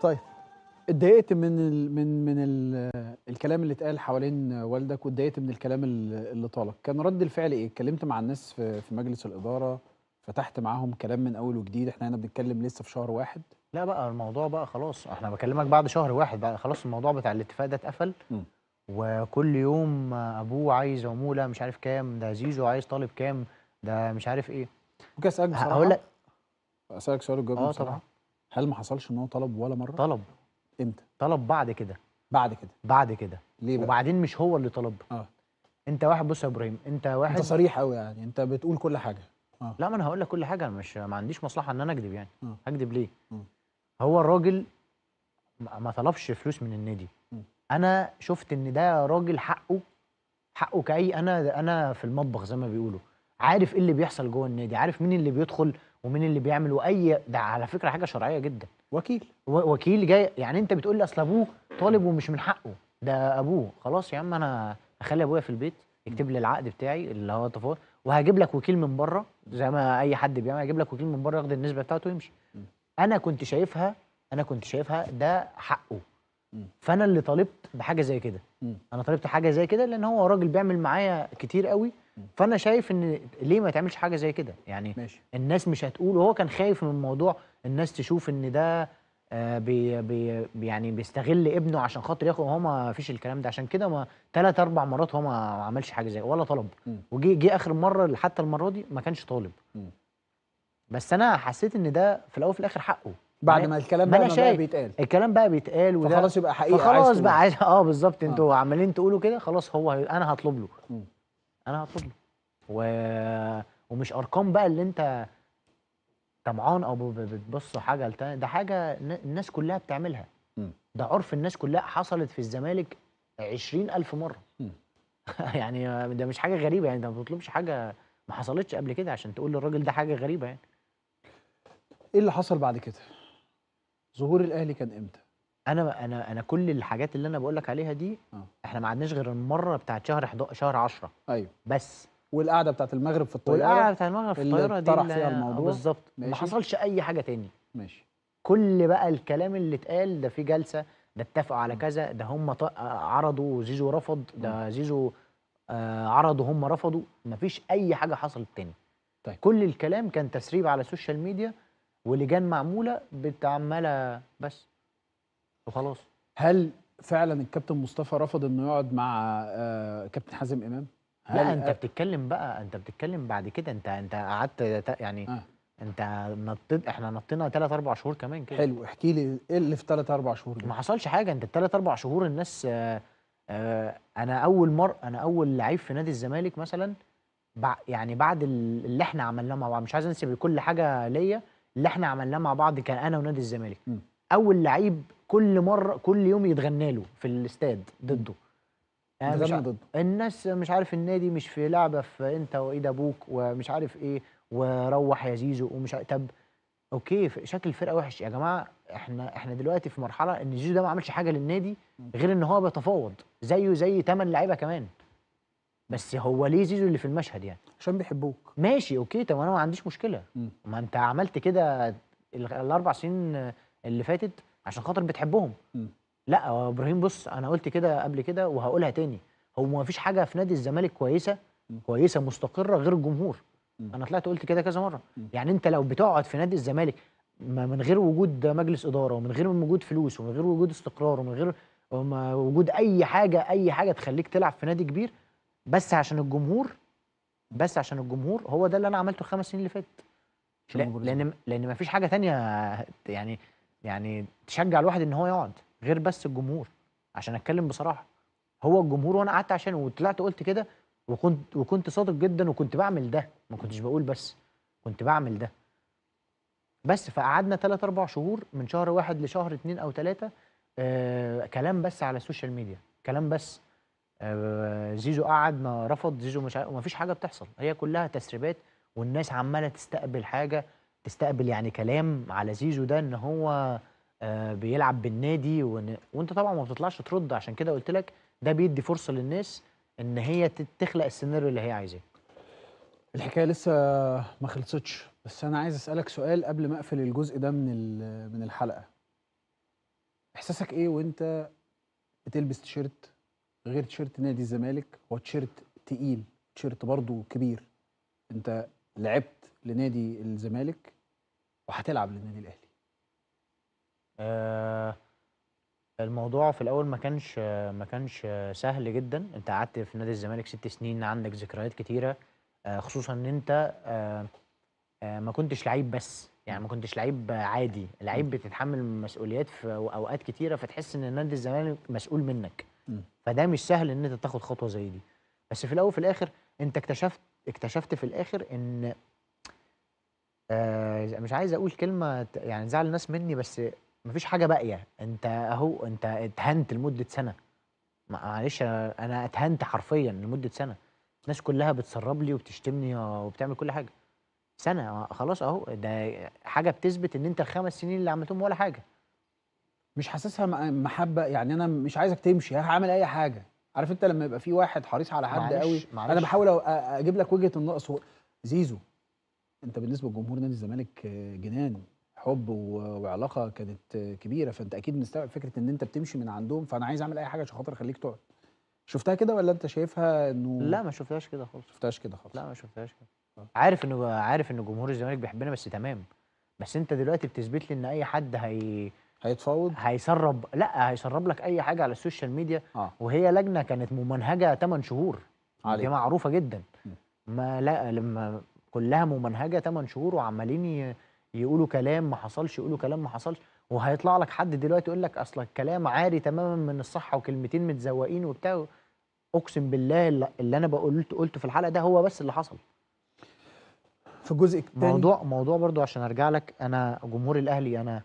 طيب اتضايقت من ال من من ال الكلام اللي اتقال حوالين والدك، واتضايقت من الكلام اللي طالك، كان رد الفعل ايه؟ اتكلمت مع الناس في مجلس الادارة، فتحت معاهم كلام من اول وجديد؟ احنا هنا بنتكلم لسه في شهر واحد. لا بقى الموضوع بقى خلاص، احنا بكلمك بعد شهر واحد بقى خلاص الموضوع بتاع الاتفاق ده اتقفل. وكل يوم ابوه عايز عمولة مش عارف كام، ده زيزو عايز طالب كام، ده مش عارف ايه. ممكن اسالك بصراحة؟ هقول لك، اسالك سؤال وتجاوبني بصراحة. طبعا. هل ما حصلش ان هو طلب ولا مرة؟ طلب. امتى؟ طلب بعد كده. بعد كده؟ بعد كده. ليه بقى؟ وبعدين مش هو اللي طلب. انت واحد، بص يا ابراهيم، انت واحد انت صريح قوي يعني، انت بتقول كل حاجة. لا ما انا هقول لك كل حاجة، انا مش ما عنديش مصلحة ان انا اكذب يعني. هكذب ليه؟ هو الراجل ما طلبش فلوس من النادي. انا شفت ان ده راجل حقه، حقه كأي، انا في المطبخ زي ما بيقولوا، عارف ايه اللي بيحصل جوه النادي، عارف مين اللي بيدخل ومين اللي بيعمل، واي ده على فكرة حاجة شرعية جدا. وكيل، وكيل جاي يعني، انت بتقول لي اصل ابوه طالب ومش من حقه، ده ابوه، خلاص يا عم انا اخلي ابويا في البيت يكتب لي العقد بتاعي اللي هو تفاوض، وهجيب لك وكيل من بره زي ما اي حد بيعمل، هجيب لك وكيل من بره ياخد النسبة بتاعته ويمشي. انا كنت شايفها، انا كنت شايفها ده حقه. فانا اللي طالبت بحاجة زي كده. انا طالبت حاجة زي كده لان هو راجل بيعمل معايا كتير قوي، فانا شايف ان ليه ما تعملش حاجة زي كده يعني. ماشي. الناس مش هتقول، وهو كان خايف من موضوع الناس تشوف ان ده بي بي يعني بيستغل ابنه عشان خاطر ياخد، هو ما فيش الكلام ده، عشان كده ما 3 4 مرات هو ما عملش حاجة زي ولا طلب. وجي جه اخر مرة، حتى المرة دي ما كانش طالب. بس انا حسيت ان ده في الاول وفي الاخر حقه. بعد ما الكلام بقى بيتقال، الكلام بقى بيتقال وده فخلاص يبقى حقيقة، فخلاص بقى عايز بالظبط. انتوا عمالين تقولوا كده، خلاص هو انا هطلب له. انا هطلب له ومش ارقام بقى اللي انت طمعان او بتبص حاجة لتاني، ده حاجة الناس كلها بتعملها. ده عرف الناس كلها، حصلت في الزمالك 20,000 مرة. يعني ده مش حاجة غريبة يعني، ده ما بتطلبش حاجة ما حصلتش قبل كده عشان تقول للراجل ده حاجة غريبة يعني. ايه اللي حصل بعد كده؟ ظهور الاهلي كان امتى؟ انا كل الحاجات اللي انا بقول لك عليها دي احنا ما عدناش غير المرة بتاعت شهر 10. ايوه بس، والقعده بتاعت المغرب في الطيارة، والقعده بتاعت المغرب في الطيارة دي طرح فيها الموضوع بالظبط. ما حصلش اي حاجة تاني. ماشي. كل بقى الكلام اللي اتقال ده في جلسه، ده اتفقوا على كذا، ده هم عرضوا زيزو رفض، ده زيزو عرضوا هم رفضوا، مفيش اي حاجة حصلت تاني. طيب. كل الكلام كان تسريب على ال social media ولجان معمولة بتعمله بس وخلاص. هل فعلا الكابتن مصطفى رفض انه يقعد مع كابتن حازم امام؟ لا انت بتتكلم بقى، انت بتتكلم بعد كده، انت قعدت يعني انت نطيت، احنا نطينا 3 4 شهور كمان كده. حلو، احكي لي ايه اللي في 3 4 شهور دول؟ ما حصلش حاجة. انت 3 4 شهور الناس انا اول مرة، انا اول لعيب في نادي الزمالك مثلا يعني بعد اللي احنا عملناه مع بعض، مش عايز انسب كل حاجة ليا، اللي احنا عملناه مع بعض كان انا ونادي الزمالك. اول لعيب كل مرة كل يوم يتغنى له في الاستاد ضده. يعني مش ضده. الناس مش عارف النادي مش في لعبه في انت وايد ابوك ومش عارف ايه وروح يا زيزو ومش عارف. طب okay شكل الفرقة وحش يا جماعة، احنا دلوقتي في مرحلة ان زيزو ده ما عملش حاجة للنادي غير ان هو بيتفاوض زيه زي 8 لعيبة كمان. بس هو ليه زيزو اللي في المشهد يعني؟ عشان بيحبوك. ماشي okay، طب انا ما عنديش مشكلة. ما انت عملت كده ال4 سنين اللي فاتت عشان خاطر بتحبهم. لا يا ابراهيم بص، انا قلت كده قبل كده وهقولها تاني، هو ما فيش حاجة في نادي الزمالك كويسة كويسة مستقره غير الجمهور. انا طلعت قلت كده كذا مرة. يعني انت لو بتقعد في نادي الزمالك من غير وجود مجلس ادارة ومن غير وجود فلوس ومن غير وجود استقرار ومن غير وجود اي حاجة، اي حاجة تخليك تلعب في نادي كبير بس عشان الجمهور، بس عشان الجمهور، هو ده اللي انا عملته ال5 سنين اللي فاتت. لان ما فيش حاجة تانية يعني تشجع الواحد ان هو يقعد غير بس الجمهور. عشان اتكلم بصراحة، هو الجمهور، وانا قعدت عشانه وطلعت قلت كده، وكنت صادق جدا وكنت بعمل ده، ما كنتش بقول بس، كنت بعمل ده بس. فقعدنا 3 4 شهور من شهر 1 لشهر 2 أو 3 كلام بس على ال social media، كلام بس. زيزو قعد ما رفض، زيزو مش وما فيش حاجة بتحصل، هي كلها تسريبات والناس عماله تستقبل حاجة، تستقبل يعني كلام على زيزو ده ان هو بيلعب بالنادي وانت طبعا ما بتطلعش ترد. عشان كده قلت لك ده بيدي فرصة للناس ان هي تخلق السيناريو اللي هي عايزاه. الحكاية لسه ما خلصتش، بس انا عايز اسالك سؤال قبل ما اقفل الجزء ده من الحلقة. احساسك ايه وانت بتلبس تيشيرت غير تيشيرت نادي الزمالك؟ هو تيشيرت تقيل، تيشيرت برضه كبير. انت لعبت لنادي الزمالك وهتلعب للنادي الاهلي. الموضوع في الاول ما كانش سهل جدا. انت قعدت في نادي الزمالك 6 سنين، عندك ذكريات كتيرة، خصوصا ان انت ما كنتش لعيب بس، يعني ما كنتش لعيب عادي، لعيب بتتحمل مسؤوليات في اوقات كتيرة، فتحس ان نادي الزمالك مسؤول منك. فده مش سهل ان انت تاخد خطوة زي دي. بس في الاول وفي الاخر انت اكتشفت في الاخر ان مش عايز اقول كلمة يعني تزعل الناس مني، بس مفيش حاجة باقية. انت اهو، انت اتهنت لمدة سنة، معلش انا اتهنت حرفيا لمدة سنة، الناس كلها بتسرب لي وبتشتمني وبتعمل كل حاجة سنة، خلاص اهو ده حاجة بتثبت ان انت ال5 سنين اللي عملتهم ولا حاجة. مش حاسسها محبة يعني، انا مش عايزك تمشي، هعمل اي حاجة. عارف انت لما يبقى في واحد حريص على حد قوي؟ انا بحاول اجيب لك وجهه النقص. زيزو، انت بالنسبة لجمهور نادي الزمالك جنان، حب وعلاقة كانت كبيرة، فانت اكيد مستوعب فكرة ان انت بتمشي من عندهم، فانا عايز اعمل اي حاجة عشان خاطر اخليك تقعد. شفتها كده ولا انت شايفها انه؟ لا، ما شفتهاش كده خالص. شفتهاش كده خالص؟ لا، ما شفتهاش كده. عارف ان جمهور الزمالك بيحبنا، بس تمام. بس انت دلوقتي بتثبت لي ان اي حد هيتفاوض، هيسرب، لا هيسرب لك اي حاجة على ال social media. وهي لجنة كانت ممنهجه 8 شهور، دي معروفة جدا. ما لا، لما كلها ممنهجه 8 شهور وعمالين يقولوا كلام ما حصلش، يقولوا كلام ما حصلش، وهيطلع لك حد دلوقتي يقول لك اصل الكلام عاري تماما من الصحة وكلمتين متزوقين وبتاع. اقسم بالله اللي انا قلته في الحلقة ده هو بس اللي حصل. في الجزء الثاني موضوع برضو عشان ارجع لك، انا جمهور الاهلي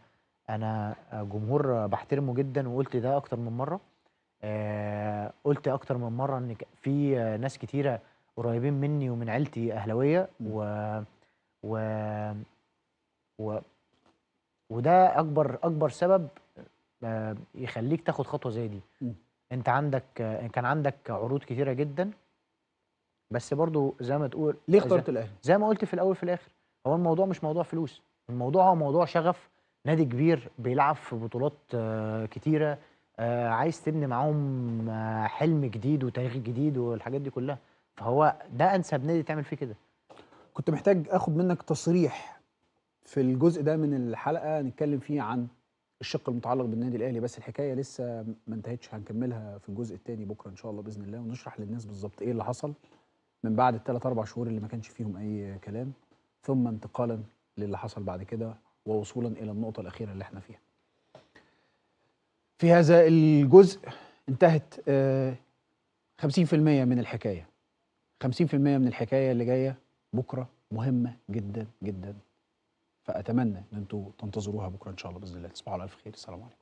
انا جمهور بحترمه جدا، وقلت ده اكتر من مرة. قلت اكتر من مرة ان في ناس كتيرة قريبين مني ومن عيلتي اهلاويه، و و وده اكبر سبب يخليك تاخد خطوة زي دي. انت كان عندك عروض كتيرة جدا، بس برضو زي ما تقول ليه اخترت الاهلي؟ زي ما قلت في الاول في الاخر، هو الموضوع مش موضوع فلوس، الموضوع هو موضوع شغف. نادي كبير بيلعب في بطولات كتيرة، عايز تبني معاهم حلم جديد وتاريخ جديد والحاجات دي كلها، فهو ده انسب نادي تعمل فيه كده. كنت محتاج اخد منك تصريح في الجزء ده من الحلقة نتكلم فيه عن الشق المتعلق بالنادي الاهلي، بس الحكاية لسه ما انتهتش، هنكملها في الجزء الثاني بكره ان شاء الله باذن الله، ونشرح للناس بالظبط ايه اللي حصل من بعد ال3 4 شهور اللي ما كانش فيهم اي كلام، ثم انتقالا للي حصل بعد كده ووصولا الى النقطة الاخيرة اللي احنا فيها. في هذا الجزء انتهت 50% من الحكاية. 50% من الحكاية اللي جاية بكره مهمة جدا جدا، فاتمنى ان انتوا تنتظروها بكره ان شاء الله باذن الله. تصبحوا على الف خير، السلام عليكم.